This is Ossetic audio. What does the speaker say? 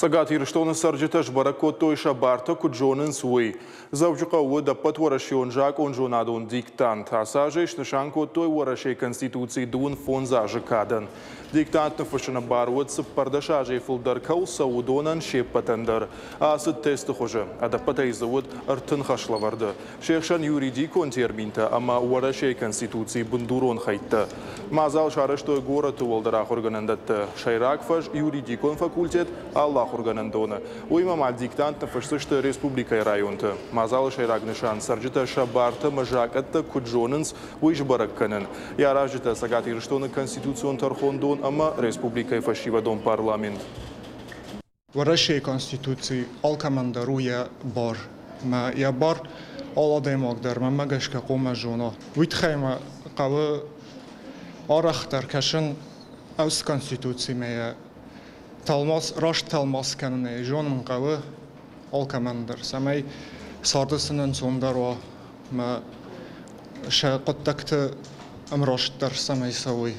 Цӕгат Ирыстоны цӕрджытӕ сбӕрӕг кодтой, сӕ бартӕ куыд зонынц, уый. Дзӕуджыхъӕуы уыд ӕппӕтуӕрӕсеон закъонзонадон диктант. Ацы азӕй снысан кодтой Уӕрӕсейы Конституцийы 35 азы кадӕн. Диктант ныффыссыны бар уыд 14 азӕй фылдӕр кӕуыл цӕуы, уыдонӕн се ппӕтӕн дӕр. Ацыд тесты хуызы. Ӕдӕппӕтӕй дзы уыд 30 хӕслӕвӕрды. Се хсӕн юридикон терминтӕ ӕмӕ Уӕрӕсейы Конституцийы бындурон хӕйттӕ. Мадзал сарӕзтой горӕты уӕлдӕр ахуыргӕнӕндӕтты. Сӕйраг фӕз юридикон факультет алы ахуыргӕнӕндоны. Уыимӕ ма диктант ныффысдзысты республикӕйы районты. Мадзалы сӕйраг нысан цӕрджытӕ сӕ бартӕ ӕмӕ закъӕттӕ куыд зонынц, уый сбӕрӕг кӕнын. Йӕ аразджытӕ Цӕгат Ирыстоны Конституцион тӕрхондон ӕмӕ республикӕйы фӕсивӕдон парламент. Уӕрӕсейы Конституци алкӕмӕн дӕр у йӕ бар. Мӕ йӕ бар алы адӕймаг дӕр мӕнмӕ гӕсгӕ хъуамӕ зона. Уый тыххӕй мӕ хъӕуы арӕхдӕр кӕсын ӕвз Конституцимӕ йӕ тӕлмац, раст тӕлмац кӕнынӕй зонын хъӕуы алкӕмӕн дӕр, цӕмӕй царды сын ӕнцондӕр уа мӕ сӕ хъуыддӕгты ӕмрастдӕр цӕмӕй цӕуой.